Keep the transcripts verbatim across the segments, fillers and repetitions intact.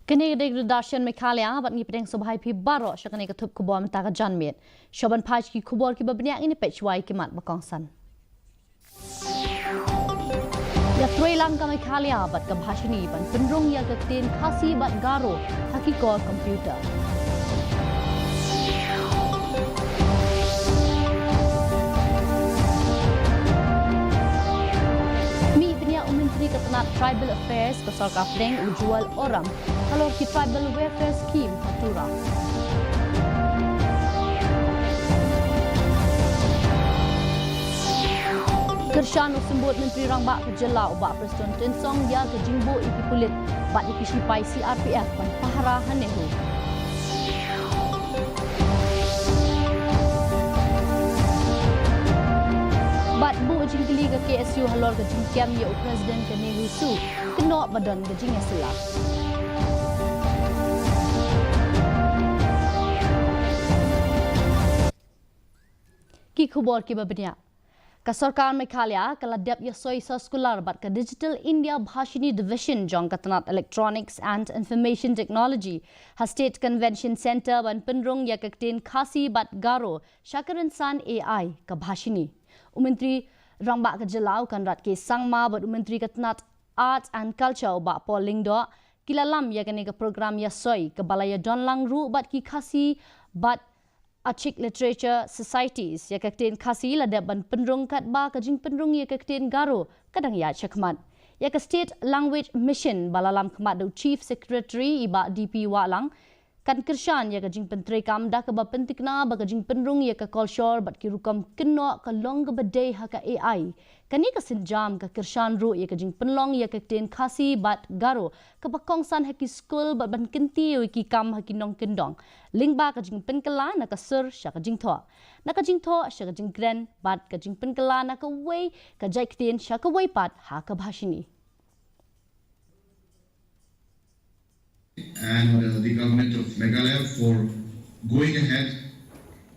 Kane ka dei ka Doordarshan Meghalaya bad ngi pdiang sngewbha ïa phi baroh sha kane ka thup khubor mynta ka janmiet. Shuwa ban phai sha ki khubor kiba bniah, ngin ïa peit shuwa ïa ki mat ba kongsan. Ïatreilang ka Meghalaya bad ka Bhashini ban pynrung ïa ka ktien Khasi bad Garo ha ki kor computer. Mih bniah u Myntri ka tnat Tribal Affairs ka Sorkar Pdeng u Jewel Oram halor ki Tribal Welfare Scheme ha Tura. Kyrshan u Symbud Myntri Rangbah ka Jylla u Bah Prestone Tynsong ïa ka jingbuh ïa ki pulit bad ïa ki shipai C R P F ban pahara ha NEHU. Bad buh jingkylli ka K S U halor ka jingkem ïa u President ka NEHUSU, kynnoh ba don ka jingïasylla. Ki khubor kiba bniah. Ka Sorkar Meghalaya ka la dep ïasoi soskular bad ka Digital India Bhashini Division jong ka tnat Electronics and Information Technology ha State Convention Centre ban pynrung ïa ka ktien Khasi bad Garo sha ka rynsan A I ka Bhashini. U Myntri Rangbah ka Jylla u Conrad K Sangma bad u Myntri ka tnat Art and Culture u Bah Paul Lyngdoh ki la lam ïa kane ka program ïasoi kaba la ïadonlang ruh bad ki Khasi bad Achik Literature Societies. Ïa ka ktien Khasi la dep ban pynrung katba ka jingpynrung ïa ka ktien Garo ka dang ïaid shakhmat. Ïa ka State Language Mission ba la lam khmat da u Chief Secretary i Bah D P Wahlang kan kyrshan ïa ka jingpyntreikam da kaba pynthikna ba ka jingpynrung ïa ka kolshor bad ki rukom kynnoh ka long kaba dei ha ka A I. Kane ka sienjam ka kyrshan ruh ïa ka jingpynlong ïa ka ktien Khasi bad Garo kaba kongsan ha ki skul bad ban kyntiew ïa ki kam ha ki nongkyndong. Lyngba ka jingpynkylla na ka sur sha ka jingthoh, na ka jingthoh sha ka jingkren bad ka jingpynkylla na kawei ka jait ktien sha kawei pat ha ka Bhashini. And uh, the government of Meghalaya for going ahead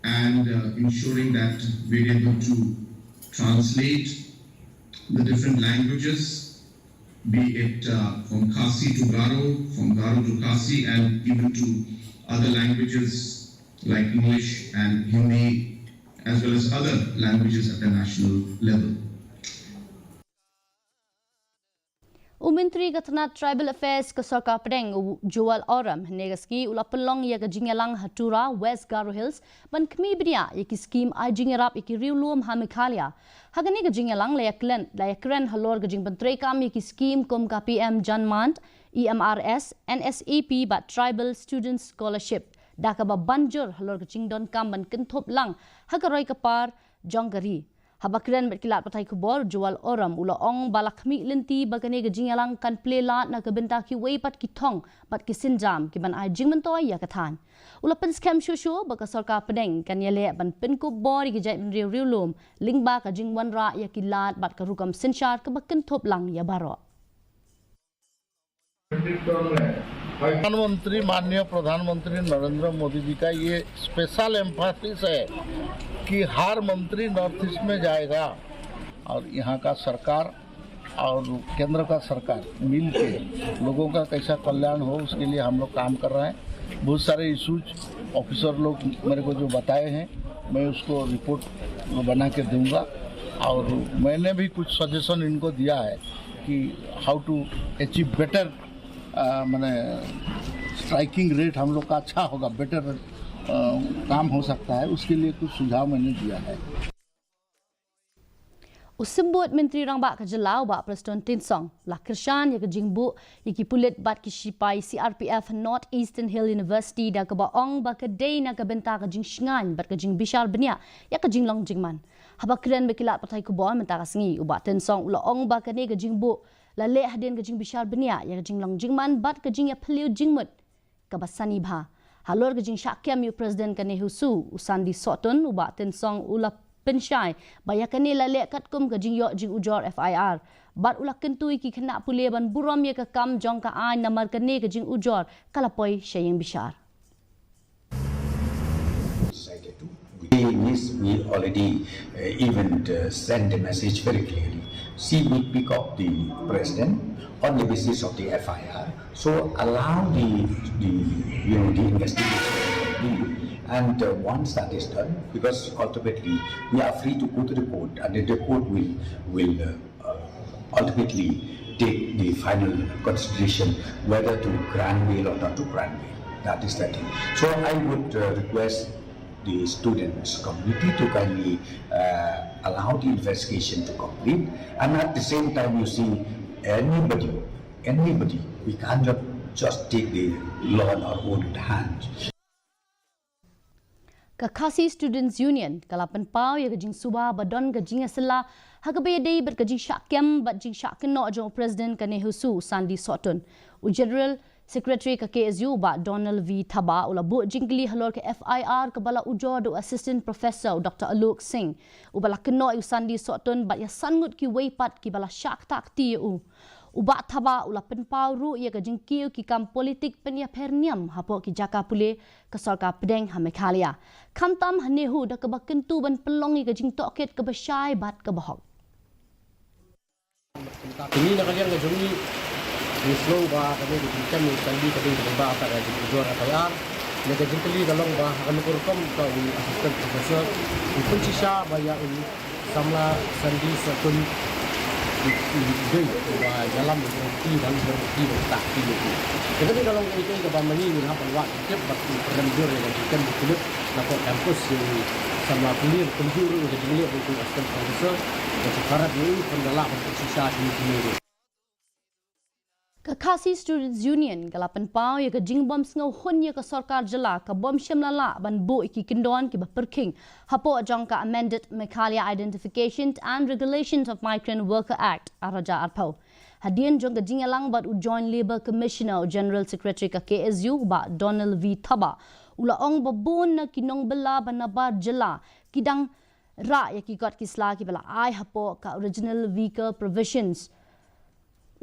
and uh, ensuring that we're able to translate the different languages, be it uh, from Khasi to Garo, from Garo to Khasi, and even to other languages like English and Hindi, as well as other languages at the national level. U Myntri ka tnat Tribal Affairs ka Sorkar Pdeng u Jewel Oram hynne ka sngi u la pynlong ïa ka jingïalang ha Tura, West Garo Hills ban khmih bniah ïa ki skim ai jingïarap ïa ki riewlum ha Meghalaya. Ha kane ka jingïalang la ïakren, la ïakren halor ka jingpyntreikam ïa ki skim kum ka P M Jan Mann, E M R S, N S A P bad Tribal Students Scholarship da kaba ban jur halor ka jingdonkam ban kynthup lang ha ka roi ka par jong ka ri. Haba kren bad ki lad pathai khubor, Jewel Oram u la ong ba la khmih lynti ba kane ka jingïalang kan plie lad na ka bynta kiwei pat ki thong bad ki sienjam kiban ai jingmyntoi ïa ka thaiñ. U la pynskhem shuh shuh ba ka Sorkar Pdeng kan ïaleh ban pynkup bor ïa ki jaitbynriew riewlum lyngba ka jingwanrah ïa ki lad bad ka rukom synshar kaba kynthup lang ïa baroh. प्रधानमंत्री, माननीय प्रधानमंत्री नरेंद्र मोदी जी का ये स्पेशल एम्फेसिस है कि हर मंत्री नॉर्थ ईस्ट में जाएगा और यहाँ का सरकार और केंद्र का सरकार मिल के लोगों का कैसा कल्याण हो, उसके लिए हम लोग काम कर रहे हैं। बहुत सारे इशूज ऑफिसर लोग मेरे को जो बताए हैं, मैं उसको रिपोर्ट बना के दूंगा। और मैंने भी कुछ सजेशन इनको दिया है कि how to achieve better, मैंने स्ट्राइकिंग रेट हम लोग का अच्छा होगा, बेटर काम हो सकता है, उसके लिए कुछ सुझाव मैंने दिया है। U Symbud Myntri Rangbah ka Jylla u Bah Prestone Tynsong la kyrshan ïa ka jingbuh ïa ki pulit bad ki shipai C R P F North Eastern Hill University da kaba ong ba ka dei na ka bynta ka jingshngaiñ bad ka jingbishar bniah ïa ka jinglong jingman. Haba kren bad ki lad pathai khubor mynta ka sngi, u Bah Tynsong u la ong ba kane ka jingbuh la leh hadien ka jingbishar bniah ïa ka jinglong jingman bad ka jingïaphylliew jingmut kaba sani bha. Halor ka jingshah kem ïa u President ka NEHUSU, u Sandy Sohtun, u Bah Tynsong u la pynshai ba ïa kane la leh katkum ka jingïoh jingujor F I R bad u la kyntu ïa ki khynnah pule ban burom ïa ka kam jong ka aiñ namar kane ka jingujor ka la poi sha ïing bishar. We, we, we already uh, even uh, sent a message very clearly See, we pick up the president on the basis of the F I R. So allow the, the you know, the investigation to continue. And uh, once that is done, because ultimately we are free to go to the court, and the court will will uh, uh, ultimately take the final consideration whether to grant bail or not to grant bail. That is the thing. So I would uh, request the students community to kindly uh, allow the investigation to complete, and at the same time, you see, anybody, anybody, we can't just, just take the law in our own hands. Ka Khasi Students Union ka la pynpaw ïa ka jingsuba ba don ka jingïasylla ha kaba ïadei bad ka jingshah kem bad jingshah kynnoh jong u President ka NEHUSU, Sandy Sohtun. U General Secretary ka K S U, Bah Donald V Thabah, u la buh jingkylli halor ka F I R kaba la ujor da u Assistant Professor, u Doctor Alok Singh, uba la kynnoh ïa u Sandy Sohtun bad ïa san ngut kiwei pat kiba la shah ktah kti ïa u. U Bah Thabah u la pynpaw ruh ïa ka jingkiew ki kam politik pynïapher niam hapoh ki jaka pule ka sorkar pdeng ha Meghalaya, khamtam ha NEHU, da kaba kyntu ban pynlong ïa ka jingtohkit kaba shai bad kaba hok. Kane na ka liang ka jong ngi, ngi sngew ba kane ka jingkem ïa u Sandy ka dei kaba bha, ka jingujor F I R. Na ka jingkylli ka long ba ha kano ka rukom ka u Assistant Professor u pynshisha ba ïa u samla Sandy Sohtun i dei ba ïalam ïa u kti, ba u kti, ba u kti. Kane ka long kaei kaei kaba ma ngi ngi hap ban wad tip bad ngi pynrem jur ïa ka jingkem ba u Philip na ka campus ïa u samla pule, kumjuh ruh ïa ka jingleh ba u Assistant Professor, ba u kharap ïa u, pynda lah ban pynshisha kine kine ruh. Ka Khasi Students Union ka la pynpaw ïa ka jingbym sngewhun ïa ka sorkar jylla ka bym shym la lah ban buh ïa ki kyndon kiba pyrkhing hapoh jong ka Amended Meghalaya Identification and Regulations of Migrant Worker Act ar hajar arphew. Hadien jong ka jingïalang bad u Joint Labour Commissioner, u General Secretary ka K S U, Bah Donald V Thabah, u la ong ba bun na ki nongbylla ba nabar jylla ki dang rah ïa ki kot ki sla kiba la ai hapoh ka Original Weaker Provisions.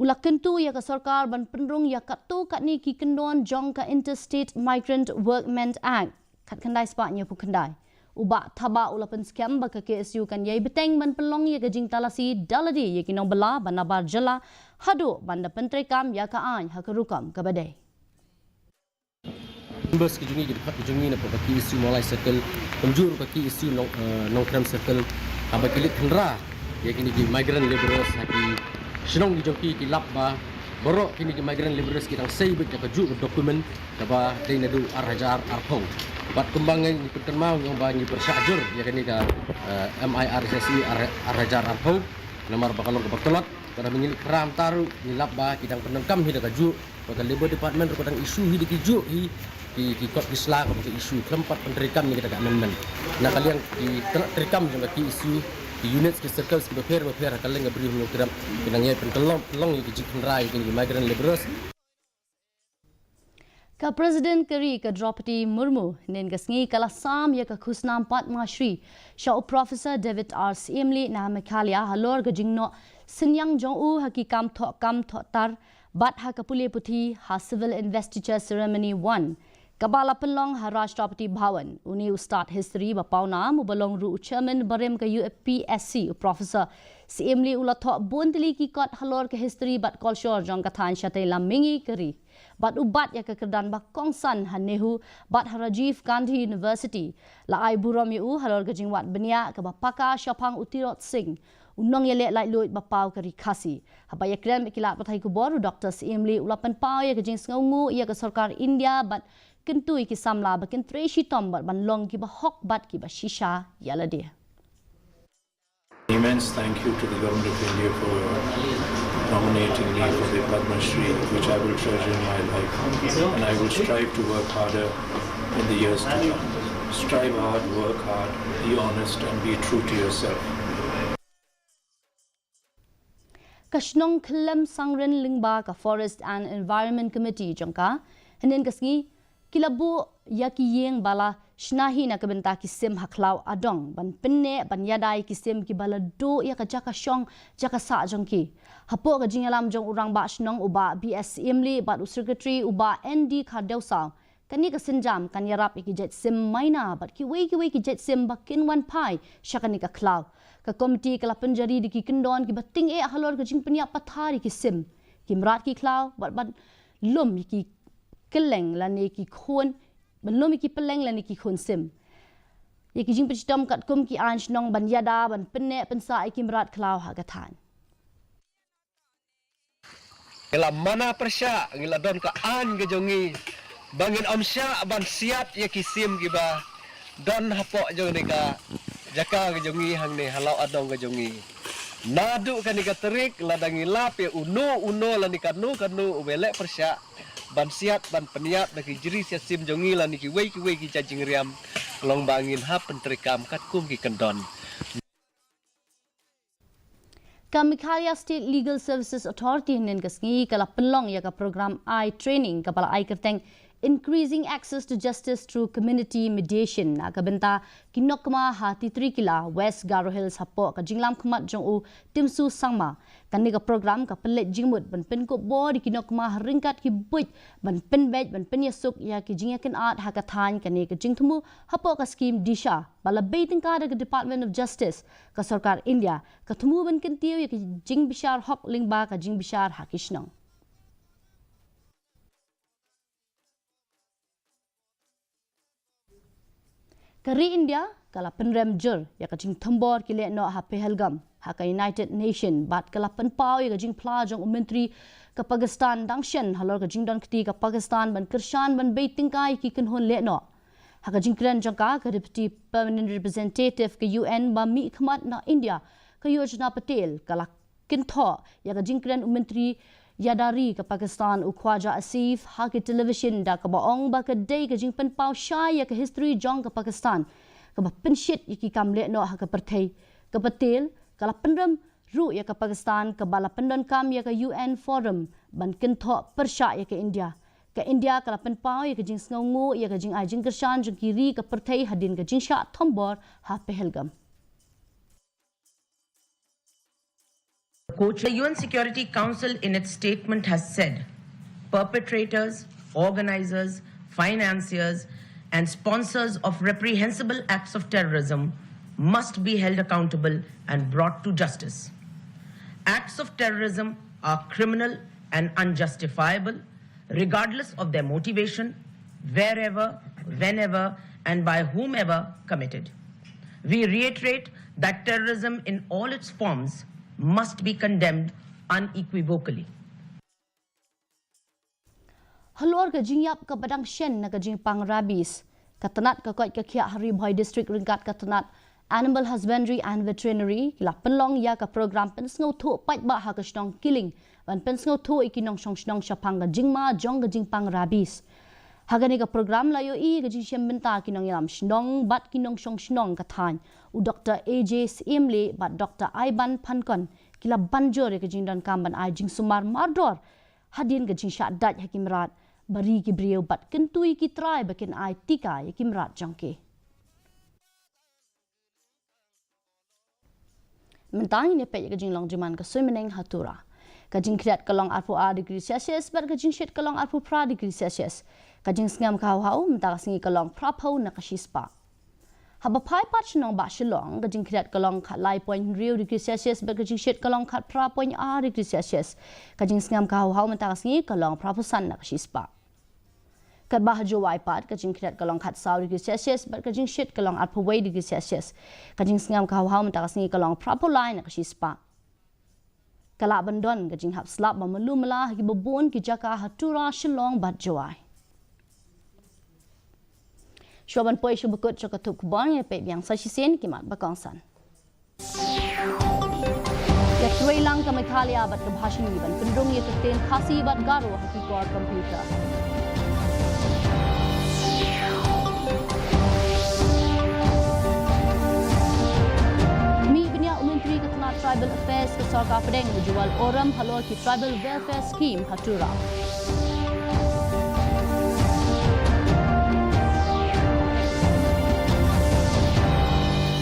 U la kyntu ïa ka sorkar ban pynrung ïa katto katne ki kyndon jong ka Interstate Migrant Workmen Act khatkhyndai spah hynñiewphew khyndai. U Bah Thabah u la pynskhem ba ka K S U kan ïai bteng ban pynlong ïa ka jingtalasi da lade ïa ki nongbylla ba nabar jylla haduh ban da pyntreikam ïa ka aiñ ha ka rukom kaba dei. Members ki jong ngi, ki dkhot ki jong ngi na ka K S U Mawlai Circle, kumjuh ruh ka K S U Nong, eh, Nongkrem Circle, haba ki leit khynra ïa kine ki migrant labourers ha ki shnong ki jong ki, ki lap ba baroh kine ki migrant labourers ki dang sei beit ïa kajuh ka document kaba dei naduh ar hajar arphew. Bad kumba ngi pynkynmaw ngi ong ba ngi pyrshah jur ïa kane ka, eh, M I R S S E ar, ar hajar arphew. Namar ba ka long kaba tlot, bad haba ngi leit khynra mynta ruh ngi lap ba ki dang pyndonkam hi da kajuh, ba ka Labour Department ruh ka dang issue hi da kijuh hi ki, ki kot ki sla kaba ka issue khlem pat pyntreikam ïa kita ka amendment. Na ka liang ki tnat treikam jong ka K S U, ki units, ki circles kiba pher ba pher ha kylleng ka Ri Bhoi Nongkrem ki nang ïai pynlong, pynlong ïa ki jingkhynra ïa kine ki migrant labourers. Ka President ka ri ka Droupadi Murmu hynnin ka sngi ka la sam ïa ka khusnam Padma Shri sha u Professor David R Syiemlieh na Meghalaya halor ka jingnoh synñiang jong u ha ki kam thoh kam thoh tar bad ha ka pule puthi ha Civil Investiture Ceremony one, kaba la pynlong ha Rashtrapati Bhavan. Une u stad history ba pawnam uba long ruh u chairman barim ka U P S C, u Professor Syiemlieh u la thoh bun tylli ki kot halor ka history bad kolshor jong ka thaiñ shatei lam mihngi ka ri. Bad u bat ïa ka kyrdan ba kongsan ha NEHU bad ha Rajiv Gandhi University. La ai burom ïa u halor ka jingwad bniah kaba paka shaphang u Tirot Singh, u nongïaleh laitluid ba paw ka ri Khasi. Haba ïakren bad ki lad pathai khubor, u Doctor Syiemlieh u la pynpaw ïa ka jingsngewnguh ïa ka sorkar India bad kyntu ïa ki samla ba kin trei shitom bad ban long kiba hok bad kiba shisha ïa lade. Immense thank you to the Government of India for nominating me for the Padma Shri, which I will treasure in my life, and I will strive to work harder in the years to come. Strive hard, work hard, be honest, and be true to yourself. Ka shnong Khyllem Sangrin lyngba ka Forest and Environment Committee jong ka, hynnin ka sngi ki la buh ïa ki ïing ba la shna hi na ka bynta ki sim ha khlaw adong ban pynneh ban ïada ïa ki sim kiba la duh ïa ka jaka shong jaka sah jong ki. Hapoh ka jingïalam jong u rangbah shnong u Bah B S Syiemlieh bad u Secretary u Bah N D Khardewsaw, kane ka sienjam kan ïarap ïa ki jait sim maina bad kiwei kiwei ki jait sim ba kin wan phai sha kane ka khlaw. Ka komiti ka la pynjari da ki kyndon kiba tyngeh halor ka jingpynïap pathar ïa ki sim, ki mrad ki khlaw, bad ban lum ïa ki kylleng lane ki khun, ban lum ïa ki pylleng lane ki khun sim. Ïa ki jingpynshitom katkum ki aiñ shnong ban ïada ban pynneh pynsah ïa ki mrad khlaw ha ka thaiñ. Ngi la mana pyrshah, ngi la don ka aiñ ka jong ngi ba ngin ym shah ban siat ïa ki sim kiba don hapoh jong kane ka jaka ka jong ngi hangne ha Lawkadong ka jong ngi. Naduh kane ka tarik lada ngi lap ïa uno uno lane kano kano uba leh pyrshah ban siat ban pynïap da ki jri siat sim jong ngi lane kiwei kiwei ki jait jingriam, long ba ngin hap pyntreikam katkum ki kyndon. Ka Meghalaya State Legal Services Authority hynnin ka sngi ka la pynlong ïa ka program eye training kaba la ai kyrteng Increasing Access to Justice Through Community Mediation na ka bynta ki nongkma ha Titrikila, West Garo Hills hapoh ka jinglam khmat jong u Timsu Sangma. Kane ka program ka pynleit jingmut ban pynkup bor ïa ki nongkma ha ryngkat ki buit ban pynbeit ban pynïasuk ïa ki jingïakynad ha ka thaiñ. Kane ka jingthmu hapoh ka skim DISHA ba la bei tyngka da ka Department of Justice ka sorkar India, ka thmu ban kyntiew ïa ka jingbishar hok lyngba ka jingbishar ha ki shnong. Ka ri India ka la pynrem jur ïa ka jingthombor ki lehnoh ha Pahalgam ha ka United Nation bad ka la pynpaw ïa ka jingphla jong u Myntri ka Pakistan dang shen halor ka jingdonkti ka Pakistan ban kyrshan ban bei tyngka ïa ki kynhun lehnoh. Ha ka jingkren jong ka, ka Deputy Permanent Representative ka U N ba mihkhmat na India, ka Yojana Patel, ka la kynthoh ïa ka jingkren u Myntri ïada ri ka Pakistan u Khwaja Asif ha ki television da kaba ong ba ka dei ka jingpynpaw shai ïa ka history jong ka Pakistan kaba pynshit ïa ki kam lehnoh ha ka pyrthei. Ka Patel ka la pynrem ruh ïa ka Pakistan kaba la pyndonkam ïa ka U N Forum ban kynthoh pyrshah ïa ka India. Ka India ka la pynpaw ïa ka jingsngewnguh ïa ka jingai jingkyrshan jong ki ri ka pyrthei hadien ka jingshah thombor ha Pahalgam. The U N Security Council in its statement has said perpetrators, organizers, financiers, and sponsors of reprehensible acts of terrorism must be held accountable and brought to justice. Acts of terrorism are criminal and unjustifiable, regardless of their motivation, wherever, whenever, and by whomever committed. We reiterate that terrorism in all its forms must be condemned unequivocally. Halor ka jingïap kaba dang shen na ka jingpang rabies, ka tnat ka koit ka khiah ha Ri Bhoi District ryngkat ka tnat Animal Husbandry and Veterinary ki la pynlong ïa ka program pynsngewthuh paidbah ha ka shnong Kiling ban pynsngewthuh ïa ki nongshong shnong shaphang ka jingma jong ka jingpang rabies. Ha kane ka program la ïohi ka jingshem bynta ki nongïalam shnong bad ki nongshong shnong ka thaiñ, u Doktor A J Syiemlieh bad Doktor Aiban Phankon, ki la ban jur ïa ka jingdonkam ban ai jingsumar mardor hadien ka jingshah dait ha ki mrad, ba ri ki briew bad kyntu ïa ki trai ba kin ai tika ïa ki mrad jong ki. Mynta ngin ïa peit ïa ka jinglong jingman ka suiñ bneng ha Tura. Ka jingkhriat ka long arphew ar degree Celsius bad ka jingshit ka long arphew phra degree Celsius. Ka jingsngem ka hawhaw mynta ka sngi ka long phraphew na ka shispah. Haba phai pat sha nongbah Shillong, ka jingkhriat ka long khatlai point hynriew degree Celsius bad ka jingshit ka long khatphra point ar degree Celsius. Ka jingsngem ka hawhaw mynta ka sngi ka long phraphew san na ka shispah. Katba ha Jowai pat, ka jingkhriat ka long khatsaw degree Celsius bad ka jingshit ka long arphew wei degree Celsius. Ka jingsngem ka hawhaw mynta ka sngi ka long phraphew lai na ka shispah. Ka lah ban don ka jinghap slap ba malu mala ha kiba bun ki jaka ha Tura, Shillong bad Jowai. Shuwa ban poi sha ba kut sha ka tup khubor, ngin ïa peit biang sa shisien ki mat ba kongsan. Ïa trei lang ka Meghalaya bad ka bha shini ban pynrung ïa ka ktien Khasi bad Garo ha ki kor computer. Mih bniah u Myntri ka tnat Tribal Affairs ka Sorkar Pdeng u Juwal Oram halor ki Tribal Welfare Scheme ha Tura.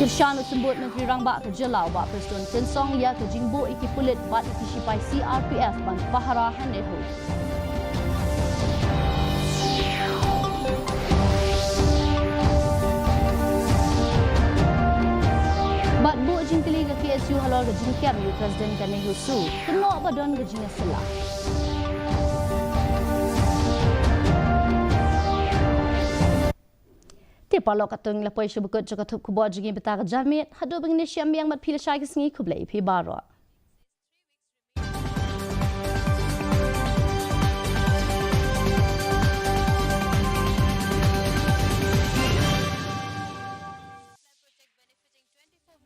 Kyrshan u Symbud Myntri Rangbah ka Jylla u Bah Prestone Tynsong ïa ka jingbuh ïa ki pulit bad ïa ki shipai C R P F ban pahara ha NEHU. Bad buh jingkylli ka Jingkem ïa u President ka NEHUSU, kynnoh ba don ka jingïasylla. Te paralok, katto ngi la poi sha ba kut jong ka thup khubor jong ngi mynta ka janmiet, haduh ba ngin ïashem biang bad phi lashai ka sngi, khublei ïa phi baroh.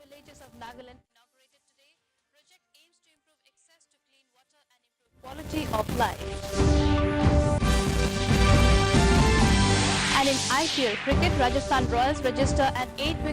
Villages of Nagaland inaugurated today. Project aims to improve access to clean water and improve quality of life. And in I P L cricket, Rajasthan Royals register an eight-wicket